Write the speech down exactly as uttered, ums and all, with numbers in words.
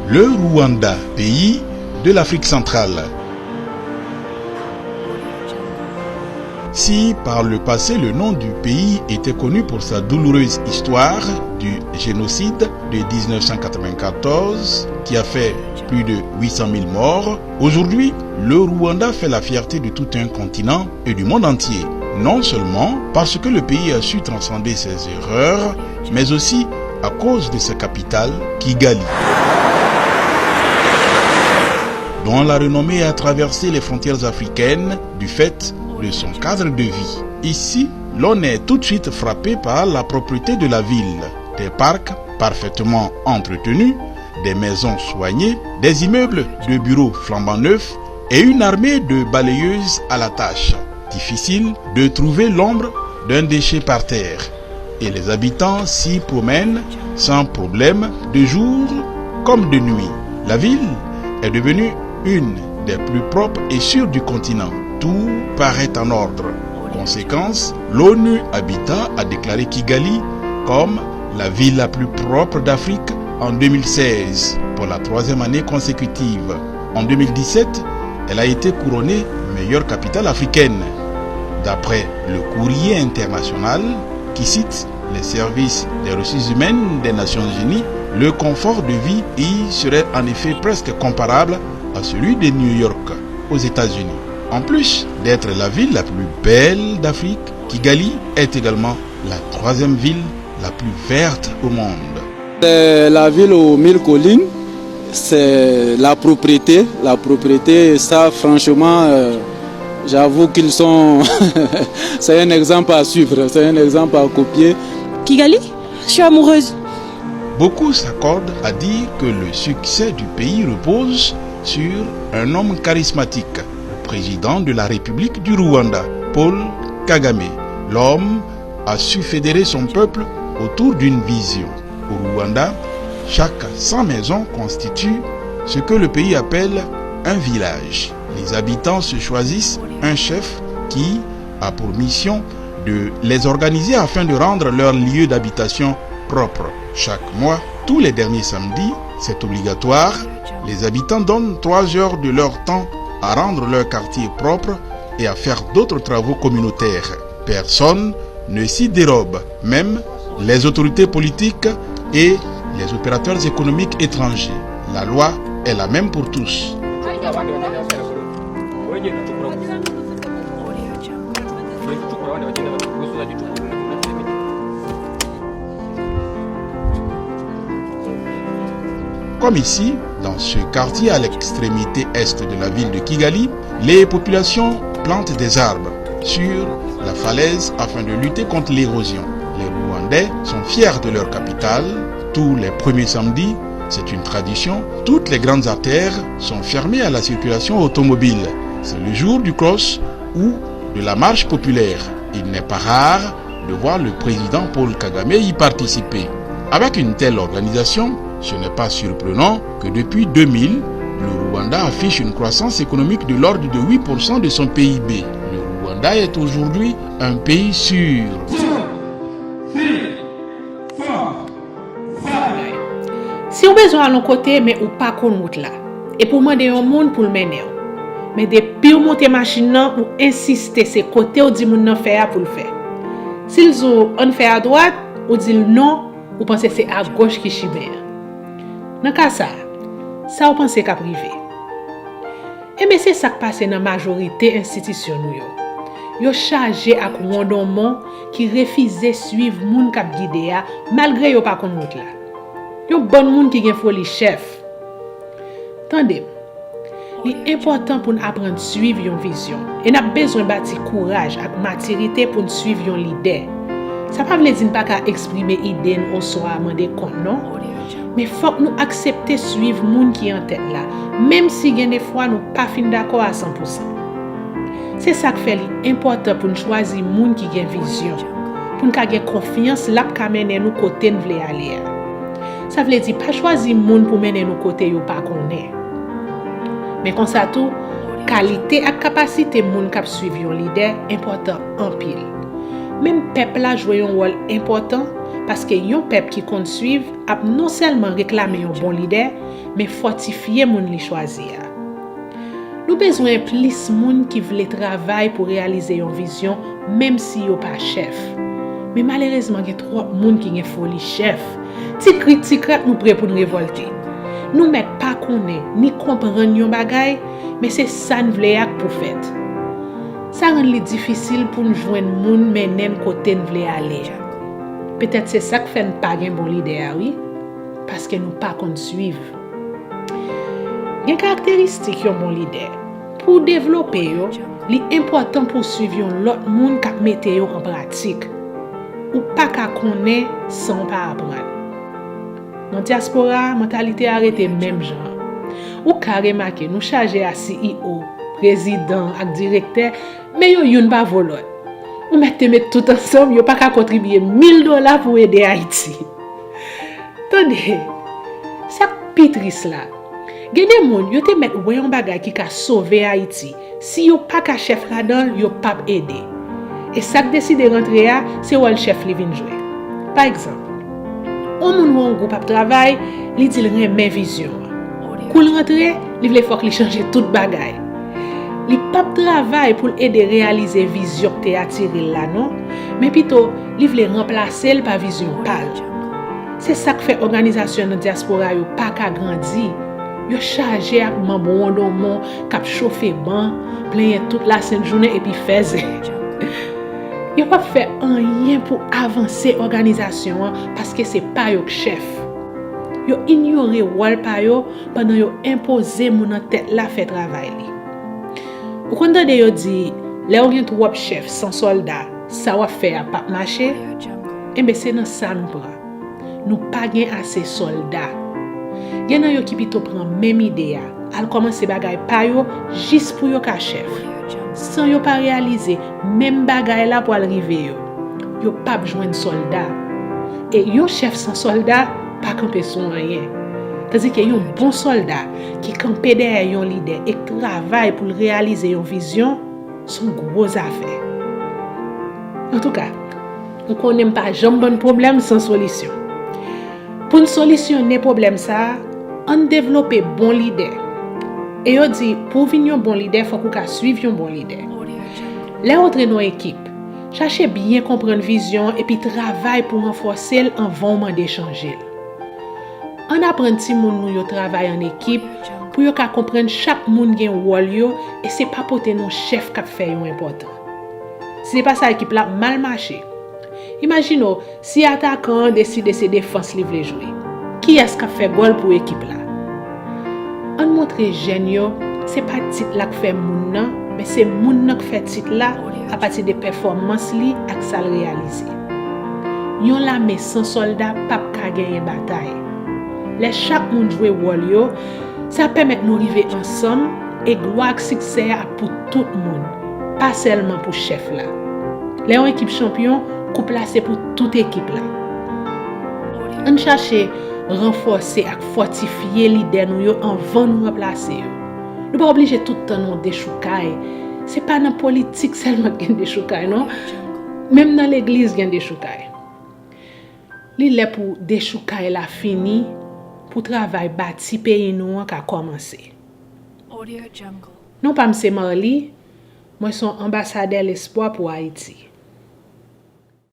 Le Rwanda, pays de l'Afrique centrale. Si par le passé le nom du pays était connu pour sa douloureuse histoire du génocide de dix-neuf cent quatre-vingt-quatorze qui a fait plus de huit cent mille morts, aujourd'hui, le Rwanda fait la fierté de tout un continent et du monde entier, non seulement parce que le pays a su transcender ses erreurs, mais aussi à cause de sa capitale, Kigali, dont la renommée a traversé les frontières africaines du fait de son cadre de vie. Ici, l'on est tout de suite frappé par la propreté de la ville, des parcs parfaitement entretenus, des maisons soignées, des immeubles de bureaux flambant neufs et une armée de balayeuses à la tâche. Difficile de trouver l'ombre d'un déchet par terre. Et les habitants s'y promènent sans problème de jour comme de nuit. La ville est devenue une des plus propres et sûres du continent. Tout paraît en ordre. Conséquence, l'ONU Habitat a déclaré Kigali comme la ville la plus propre d'Afrique en deux mille seize, pour la troisième année consécutive. En deux mille dix-sept, elle a été couronnée meilleure capitale africaine. D'après le Courrier international, qui cite les services des ressources humaines des Nations Unies, le confort de vie y serait en effet presque comparable à celui de New York, aux États-Unis. En plus d'être la ville la plus belle d'Afrique, Kigali est également la troisième ville la plus verte au monde. C'est la ville aux mille collines, c'est la propreté. La propreté, ça, franchement, euh, j'avoue qu'ils sont, c'est un exemple à suivre, c'est un exemple à copier. Kigali, je suis amoureuse. Beaucoup s'accordent à dire que le succès du pays repose sur un homme charismatique, le président de la République du Rwanda, Paul Kagame. L'homme a su fédérer son peuple autour d'une vision. Au Rwanda, chaque cent maisons constitue ce que le pays appelle un village. Les habitants se choisissent un chef qui a pour mission de les organiser afin de rendre leur lieu d'habitation propre. Chaque mois, tous les derniers samedis, c'est obligatoire, les habitants donnent trois heures de leur temps à rendre leur quartier propre et à faire d'autres travaux communautaires. Personne ne s'y dérobe, même les autorités politiques et les opérateurs économiques étrangers. La loi est la même pour tous. Comme ici, dans ce quartier à l'extrémité est de la ville de Kigali, les populations plantent des arbres sur la falaise afin de lutter contre l'érosion. Les Rwandais sont fiers de leur capitale. Tous les premiers samedis, c'est une tradition, toutes les grandes artères sont fermées à la circulation automobile. C'est le jour du cross ou de la marche populaire. Il n'est pas rare de voir le président Paul Kagame y participer. Avec une telle organisation, ce n'est pas surprenant que depuis deux mille, le Rwanda affiche une croissance économique de l'ordre de huit pour cent de son P I B. Le Rwanda est aujourd'hui un pays sûr. Si w bezwen al yon kote, men ou pa konn wout la, epi w mande yon moun pou l mennen w. Men depi w monte machin nan, ou ensiste se kote w di moun nan fè a pou l fè. Si l di w ann fè adwat, ou di l non, ou panse se agoch ki chimen an. Nan ka sa a, sa w panse k ap rive? Enben, se sa k pase nan majorite enstitisyon nou yo. Yo chaje ak wondonmon ki refize swiv moun k ap gide a, malgre yo pa konn wout la. Yon bann moun ki gen foli chèf. Tande m, li enpòtan pou n aprann swiv yon vizyon, e n ap bezwen bati kouraj ak matirite pou n swiv yon lidè. Sa pa vle di n pa ka eksprime ide n oswa mande kont non. Men fòk nou aksepte swiv moun ki an tèt la, menm si gen de fwa nou pa fin dakò a san pou san. Se sa k fè li enpòtan pou n chwazi moun ki gen vizyon, pou n ka gen konfyans l ap ka mennen nou kote n vle ale a. Sa vle di pa chwazi moun pou mennen nou kote yo pa konnen. Men konsa tou, kalite ak kapasite moun k ap swiv yon lidè enpòtan anpil. Menm pèp la jwe yon wòl enpòtan, paske yon pèp ki konn swiv ap non sèlman reklame yon bon lidè, men fòtifye moun li chwazi a. Nou bezwen plis moun ki vle travay pou reyalize yon vizyon, menm si yo pa chèf. Men malerezman, gen twòp moun ki gen foli chèf. Ti krik, ti krak, nou prè pou n revòlte. Nou mèt pa konnen, ni konprann yon bagay, men se sa n vle a k pou fèt. Sa rann li difisil pou n jwenn moun mennen n kote n vle ale a. Petèt se sa k fè n pa gen bon lidè a, wi. Paske nou pa konn swiv. Gen karakteristik yon bon lidè. Pou w devlope yo, li enpòtan pou w swiv yon lòt moun k ap mete yo an pratik. Ou pa ka konnen san w pa aprann. Nan dyaspora a, mantalite a rete menm jan an. Ou ka remake, nou chaje a C E O, prezidan ak direktè, men yo youn pa vo lòt. Ou mèt te met tout ansanm, yo pa ka kontribye mil dola pou ede Ayiti. Tande, sa k pi tris la, gen de moun, yo te mèt wè yon bagay ki ka sove Ayiti. Si yo pa ka chèf ladan l, yo p ap ede. E sa k deside rantre a, se wòl chèf li vin jwe. Pa egzanp, yon moun wè yon gwoup ap travay, li di l renmen vizyon an. Kou l rantre, li vle fòk li chanje tout bagay. Li p ap travay pou l ede reyalize vizyon k te atire l la non, men pito, li vle ranplase l pa vizyon pa l. Se sa k fè òganizasyon nan dyaspora yo pa ka grandi. Yo chaje ak manm wondonmon k ap chofe ban, plenyen tout lasent jounen epi fè zen. Yo p ap fè anyen pou avanse òganizasyon an paske se pa yo k chèf. Yo inyore wòl pa yo pandan yo enpoze moun nan tèt la fè travay li. Ou konn tande yo di, lè w gen twòp chèf san sòlda, sa w ap fè a p ap mache? Enben, se nan sa nou pran. Nou pa gen ase sòlda. Gen nan yo ki pito pran menm ide a, al kòmanse bagay pa yo jis pou yo ka chèf. San yo pa reyalize, menm bagay la pwal rive yo. Yo p ap jwenn sòlda. E yon chèf san sòlda pa kanpe sou anyen. Tandike yon bon sòlda ki kanpe dèyè yon lidè e k travay pou l reyalize yon vizyon, se yon gwo zafè. Antouka, ou konnen m pa janm bann pwoblèm san solisyon. Pou n solisyone pwoblèm sa a, ann devlope bon lidè. E yo di, pou w vin yon bon lidè, fòk ou ka swiv yon bon lidè. Lè w antre nan yon ekip, chache byen konprann vizyon an epi travay pou ranfòse l anvan w mande chanje l. Ann aprann timoun nou yo travay ann ekip pou yo ka konprann chak moun gen wòl yo e se pa pote non chèf k ap fè yo enpòtan. Si se pa sa, ekip la ap mal mache. Imajine w, si atakan an deside se defans li vle jwe, kiyès k ap fè gòl pou ekip la? Ann montre jèn yo, se pa tit la k fè moun nan, men se moun nan k fè tit la apati de pèfòmans li ak sa l reyalize. Yon lame san sòlda p ap ka genyen batay. Lè chak moun jwe wòl yo, sa pèmèt nou rive ansanm e glwa ak siksè a ap pou tout moun, pa sèlman pou chèf la. Lè yon ekip chanpyon, koup la se pou tout ekip la. Ann chache ranfòse ak fòtifye lidè nou yo anvan nou ranplase yo. Nou pa oblije tout tan nan yon dechoukay. Se pa nan politik sèlman k gen dechoukay, non. Menm nan legliz gen dechoukay. Li lè pou dechoukay la fini, pou travay bati peyi nou an ka kòmanse. Non pa m se Marly, mwen se yon anbasadè lespwa pou Ayiti.